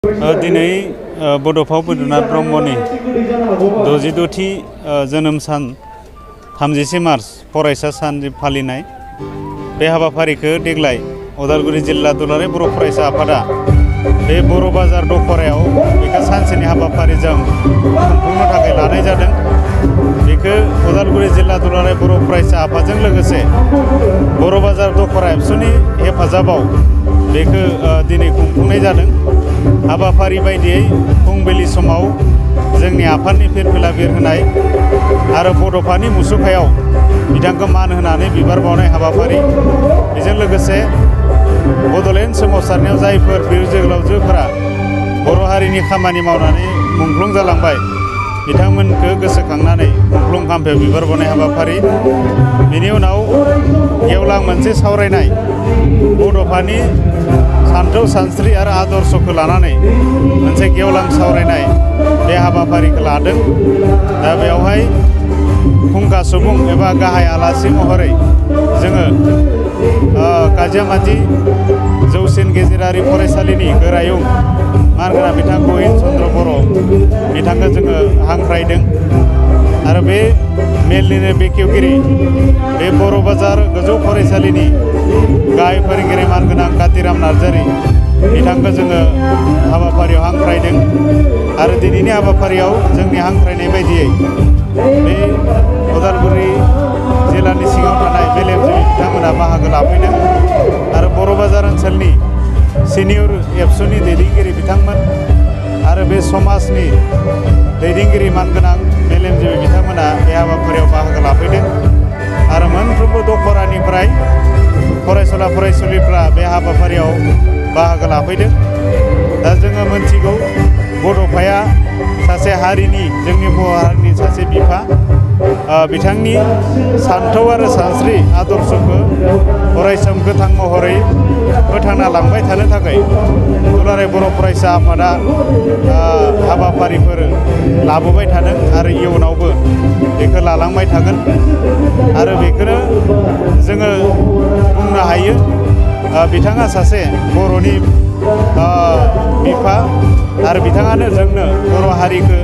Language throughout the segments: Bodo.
दिनै बड'फा उपेन्द्रनाथ ब्रह्मनि 66थि जोनोम सान 30 मार्च फरायसा सान फालिनाय बे हाबाफारिखौ देग्लाय उदालगुरि जिल्ला दुलाराय बर' फरायसा आफादा बे बर' बाजार दखरायाव बेखौ सानसेनि हाबाफारिजों खुंफुंनो थाखाय लानाय जादों। बेखौ उदालगुरि जिल्ला दुलाराय बर' फरायसा आफादजों लोगोसे बर' बाजार दखरा एबसुनि हेफाजाबाव बेखौ दिनै खुंफुंनाय जादों। हाबाफारि बायदियै फुंबिलि समाव जोंनि आफादनि फिरफिला बिरहोनाय आरो बड'फानि मुसुखायाव बिथांखौ मान होनानै बिबार बावनाय हाबाफारि, बेजों लोगोसे बड'लेण्ड सोमावसारनायाव जायफोर बिर जोहोलावजोफोरा बर' हारिनि खामानि मावनानै मुंख्लं जालांबाय बिथांमोनखौ गोसोखांनानै मुंख्लं खाम्फायाव बिबार बावनाय हाबाफारि, बेनि उनाव गेवलां मोनसे सावरायनाय बड'फानि सानथौ सानस्रि आरो आदर्शखौ लानानै मोनसे गेवलां सावरायनाय बे हाबाफारिखौ लादों। दा बेवहाय फुंखा सुबुं एबा गाहाय आलासि महरै जोङो काजियामाति जौसिन गेजेरारि फरायसालिनि गोरायुं मानगोनां बिथां गहिन चन्द्र बर' बिथांखौ जोङो हांख्रायदों आरो बे मेलनिनो बेखेवगिरि बे बर' बाजार गोजौ फरायसालिनि गाहाय फोरोंगिरि मानगोनां कातिराम नार्जारि बिथांखौ जोङो हाबाफारियाव हांख्रायदों आरो दिनैनि हाबाफारियाव जोंनि हांख्रायनाय बायदियै बे उदालगुरि जिल्लानि सिङाव थानाय मेलेमजिबि बिथांमोना बाहागो लाफैदों आरो बर' बाजार ओनसोलनि सिनियर एबसुनि दैदेनगिरि बिथांमोन आरो बे समाजनि दैदेनगिरि मानगोनां मेलेमजिबि बिथांमोना बे हाबाफारियाव बाहागो लाफैदों आरो मोनफ्रोमबो दखरानिफ्राय फरायसुला फरायसुलिफ्रा बे हाबाफारियाव बाहागो लाफैदों। दा जोङो मोनथिगौ बड'फाया सासे हारिनि, जोंनि बर' हारिनि सासे बिफा, बिथांनि सानथौ आरो सानस्रि आदर्शखौ अरायसम गोथां महरै फोथांना लांबाय थानो थाखाय दुलाराय बर' फरायसा आफादा हाबाफारिफोर लाबोबाय थादों आरो इयुनावबो बेखौ लालांबाय थागोन आरो बेखौनो जोङो बुंनो हायो बिथाङा सासे बर'नि बिफा आरो बिथाङानो जोंनो बर' हारिखौ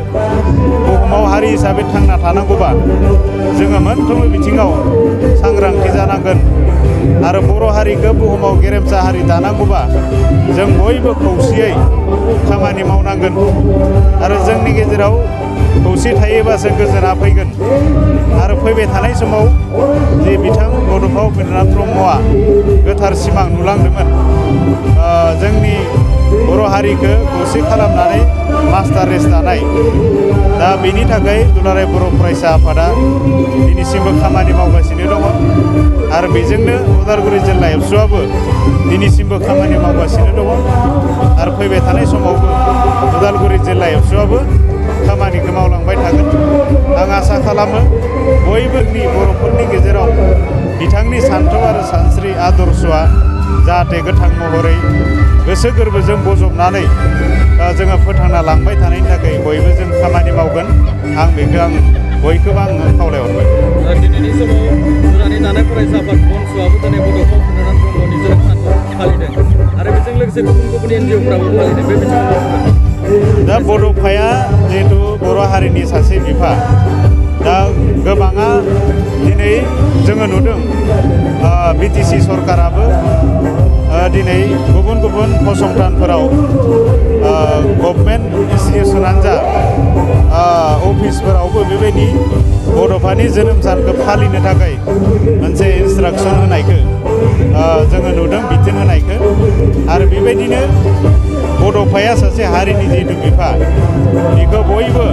बुहुमाव हारि हिसाबै थांना थानांगौबा जोङो मोनफ्रोमबो बिथिङाव सांग्रांथि जानांगोन आरो बर' हारिखौ बुहुमाव गेरेमसा हारि दानांगौबा जों बयबो खौसेयै खामानि मावनांगोन आरो जोंनि गेजेराव खौसे थायोबासो गोजोना फैगोन आरो फैबाय थानाय समाव जे बिथां बड'फा उपेन्द्रनाथ ब्रह्मआ गोथार सिमां नुलांदोंमोन जोंनि बर' हारिखौ खौसे खालामनानै मास्टार रेस दानाय, दा बेनि थाखाय दुलाराय बर' फरायसा आफादा दिनैसिमबो खामानि मावगासिनो दङ आरो बेजोंनो उदालगुरि जिल्ला एबसुआबो दिनैसिमबो खामानि मावगासिनो दङ आरो फैबाय थानाय समावबो उदालगुरि जिल्ला एबसुआबो खामानिखौ मावलांबाय थागोन। आं आसा खालामो बयबोनि बर'फोरनि गेजेराव बिथांनि सानथौ आरो सानस्रि आदर्शआ जाहाथे गोथां महरै गोसो गोरबोजों बजबनानै जोङो फोथांना लांबाय थानायनि थाखाय बयबो जों खामानि मावगोन। बेखौ बयखौबो आङो खावलायहरबाय। दिनैनि समाव दुलाराय दानाय फरायसा आफाद बनस'आबो दिनै बड'फा उपेन्द्रनाथ ब्रह्मनि जोनोम सानखौ फालिदों आरो बेजों लोगोसे गुबुन एनजिअफ्राबो फालिदों। बे बिथिङाव दा बड'फाया जिहेथु बर' हारिनि सासे बिफा, दा गोबाङा दिनै जोङो नुदों बिटिसि सरकाराबो दिनै गुबुन गुबुन फसंथानफोराव गभर्नमेन्ट इन्सटिटिउसनानो जा अफिसफोरावबो बेबायदि बड'फानि जोनोम सानखौ फालिनो थाखाय मोनसे इन्सट्राकसन होनायखौ जोङो नुदों, बिथोन होनायखौ आरो बेबायदिनो बड'फाया सासे हारिनि जिहेतु बिफा बेखौ बयबो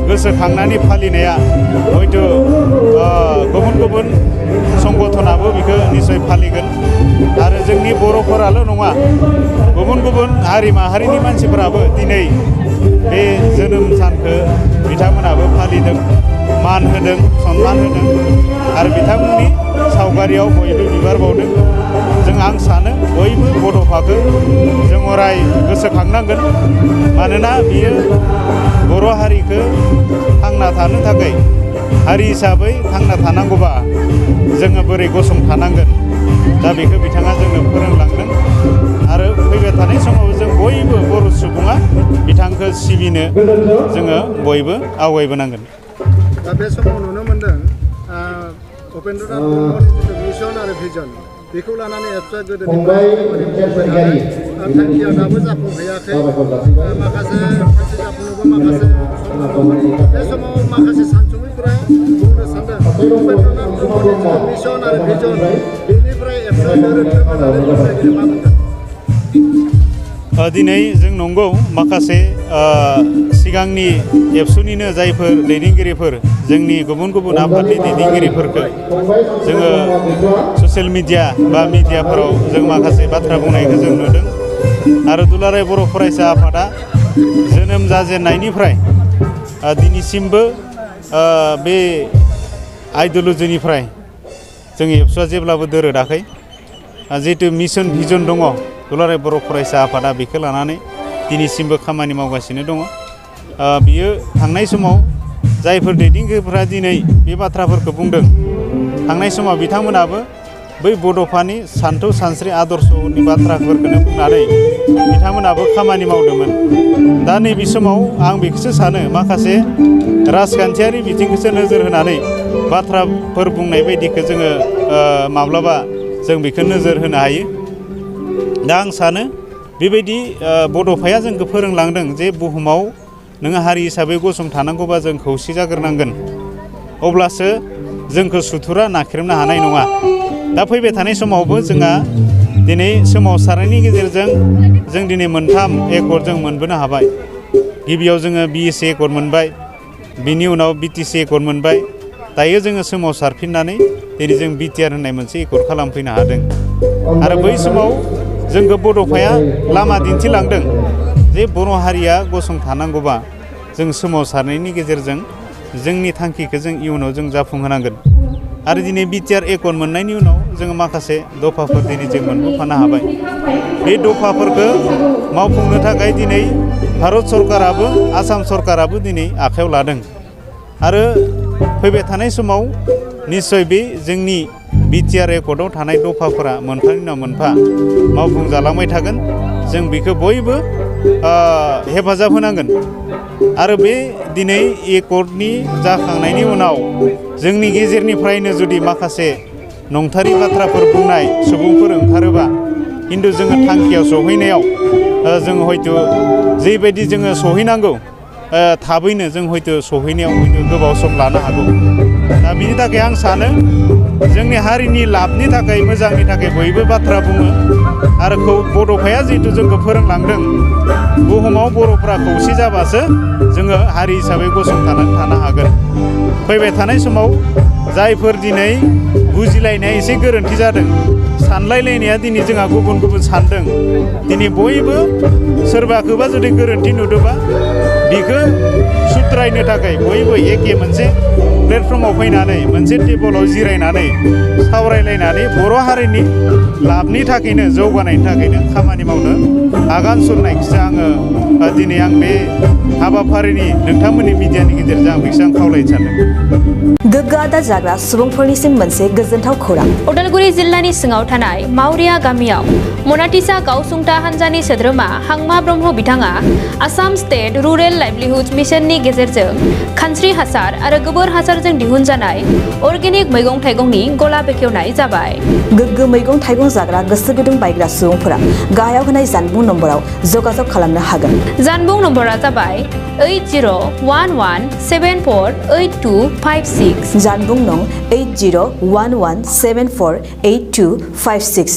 गोसोखांनानै फालिनाया हयथ' गुबुन गुबुन संगठनाबो बेखौ निस्सय फालिगोन आरो जोंनि बर'फोराल' नङा गुबुन गुबुन हारि माहारिनि मानसिफोराबो दिनै बे जोनोम सानखौ बिथांमोनाबो फालिदों, मान होदों, सनमान होदों आरो बिथांमोननि सावगारियाव बयबो बिबार बावदों। आं सानो बयबो बड'फाखौ जों अराय गोसोखांनांगोन मानोना बियो बर' हारिखौ थांना थानो थाखाय हारि हिसाबै थांना थानांगौबा जोङो बोरै गसंथानांगोन, दा बेखौ बिथाङा जोंनो फोरोंलांदों आरो फैबाय थानाय समाव जों बयबो बर' सुबुङा बिथांखौ सिबिनो जोङो बयबो आवगायबोनांगोन। दा बे समाव नुनो मोनदों उपेन्द्रनाथ ब्रह्मनि जिथु मिशन आरो भिजन बेखौ लानानै एबसुआ गोदोनिफ्राय थांखिया दाबो जाफुंहैयाखै, माखासे थांखि जाफुंनोबो माखासे सम नांगौ। बे समाव माखासे सानसुमैफोरा बुंनो सानदों उपेन्द्रनाथ ब्रह्मनि जिथु मिशन आरो भिजन बेनिफ्राय एबसुआ दोरोदों होननानै बुंनायगिरि मा बुंदों? दिनै जों नंगौ माखासे सिगांनि एबसुनिनो जायफोर दैदेनगिरिफोर जोंनि गुबुन गुबुन आफादनि दैदेनगिरिफोरखौ जोङो ससियेल मिडिया बा मिडियाफोराव जों माखासे बाथ्रा बुंनायखौ जों नुदों आरो दुलाराय बर' फरायसा आफादा जोनोम जाजेननायनिफ्राय दिनैसिमबो बे आइडिय'लजिनिफ्राय जों एबसुआ जेब्लाबो दोरोदाखै। जिहेतु मिशन भिजन दङ दुलाराय बर' फरायसा आफादा बेखौ लानानै दिनैसिमबो खामानि मावगासिनो दङ। बियो थांनाय समाव जायफोर दैदेनगिरिफोरा दिनै बे बाथ्राफोरखौ बुंदों थांनाय समाव बिथांमोनाबो बै बड'फानि सानथौ सानस्रि आदर्शनि बाथ्राफोरखौनो बुंनानै बिथांमोनाबो खामानि मावदोंमोन। दा नैबे समाव आं बेखौसो सानो माखासे राजखान्थियारि बिथिंखौसो नोजोर होनानै बाथ्राफोर बुंनाय बायदिखौ जोङो माब्लाबा जों बेखौ नोजोर होनो हायो। दा आं सानो बेबायदि बड'फाया जोंखौ फोरोंलांदों जे बुहुमाव नोङो हारि हिसाबै गसंथानांगौबा जों खौसे जाग्रोनांगोन, अब्लासो जोंखौ सुथुरा नाख्रेबनो हानाय नङा। दा फैबाय थानाय समावबो जोंहा दिनै सोमावसारनायनि गेजेरजों जों दिनै मोनथाम एकर्ड जों मोनबोनो हाबाय। गिबियाव जोङो BSc एकर्ड मोनबाय, बिनि उनाव BTC एकर्ड मोनबाय, दायो जोङो सोमावसारफिननानै दिनै जों BTR होननाय मोनसे एकर्ड खालामफैनो हादों। आरो बै समाव जोंखौ बड'फाया लामा दिन्थिलांदों जे बर' हारिया गसंथानांगौबा जों सोमावसारनायनि गेजेरजों जोंनि थांखिखौ जों इयुनाव जों जाफुंहोनांगोन। आरो दिनै BTR एकर्ड मोननायनि उनाव जोङो माखासे दफाफोर दिनै जों मोनबोफानो हाबाय। बे दफाफोरखौ मावफुंनो थाखाय दिनै भारत सरकाराबो आसाम सरकाराबो दिनै आखायाव लादों आरो फैबाय थानाय समाव निस्सय बे जोंनि BTR एकर्डआव थानाय दफाफोरा मोनफानि उनाव मोनफा मावफुंजालांबाय थागोन। जों बेखौ बयबो हेफाजाब होनांगोन। आरो बे दिनै एकर्डनि जाखांनायनि उनाव जोंनि गेजेरनिफ्रायनो जुदि माखासे नंथारि बाथ्राफोर बुंनाय सुबुंफोर ओंखारोबा खिन्थु जोङो थांखियाव सहैनायाव जोङो हयथ' जेबायदि जोङो सहैनांगौ थाबैनो जों हयथ' सहैनायाव गोबाव सम लानो हागौ। दा बिनि थाखाय आं सानो जोंनि हारिनि लाबनि थाखाय मोजांनि थाखाय बयबो बाथ्रा बुङो आरो बड'फाया जिहेतु जोंखौ फोरोंलांदों बुहुमाव बर'फ्रा खौसे जाबासो जोङो हारि हिसाबै गसंथानानै थानो हागोन। फैबाय थानाय समाव जायफोर दिनै बुजिलायनाया एसे गोरोन्थि जादों, सानलायलायनाया दिनै जोंहा गुबुन गुबुन सानदों, दिनै बयबो सोरबाखौबा जुदि गोरोन्थि नुदोंबा बेखौ सुद्रायनो थाखाय बयबो एखे मोनसे प्लेटफर्माव फैनानै मोनसे टेबोलाव जिरायनानै सावरायलायनानै बर' हारिनि लाबनि थाखायनो जौगानायनि थाखायनो खामानि मावनो आगान सुरनायखौसो आङो दिनै आं बे हाबाफारिनि नोंथांमोननि मिडियानि गेजेरजों आं बेखौसो आं खावलायनो सानदों। गोग्गो आदार जाग्रा सुबुंफोरनिसिम मोनसे गोजोनथाव खौरां। उदालगुरि जिल्लानि सिङाव थानाय मावरिया गामियाव मनाटिसा गावसुंथा हान्जानि सोद्रोमा हांमा ब्रह्म बिथाङा आसाम स्टेट रुरेल लाइभलिहुड मिशननि गेजेरजों खानस्रि हासार आरो गोबोर हासारजों दिहुनजानाय अर्गेनिक मैगं थाइगंनि गला बेखेवनाय जाबाय। गोग्गो मैगं थाइगं जाग्रा गोसो गुदुं बायग्रा सुबुंफोरा गाहायाव होनाय जानबुं नम्बराव जगाजग खालामनो हागोन। जानबुं नम्बरा जाबाय 8011748256। जानबुं नं 8011748256।